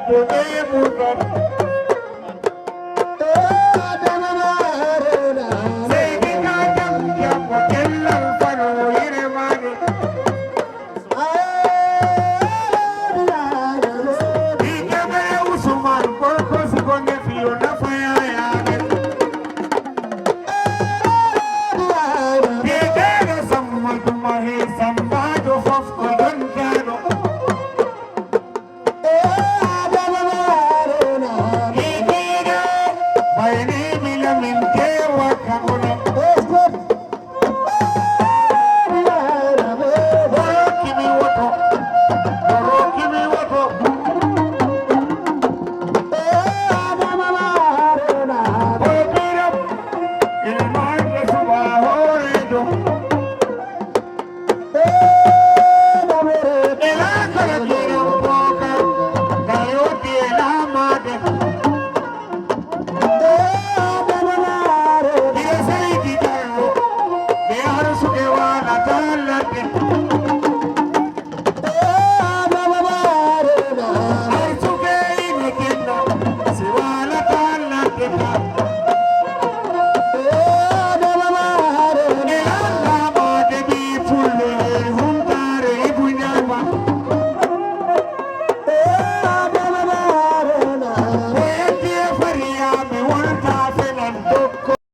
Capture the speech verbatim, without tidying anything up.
Ko ɓe ɓurɗon. Seydi ka jam jam ko cellal fano yire maade. Ɗi jogere Usman gorko si ko ngefi yo nafa yaayaade. Biyeteeɗo Samma Juma he Sambaajo fof ko jontaaɗo. Bayni mi lamin tewa ka onon. Boroki mi woto. Boroki mi woto. Boroki mi woto. Ilmaande suɓa hooreejo. Ɓe laakara jiiɗam bookar, ngal yoddi e laamaade. Ɓe seydi Jallo, ɓe arsuɓe waalata ladde.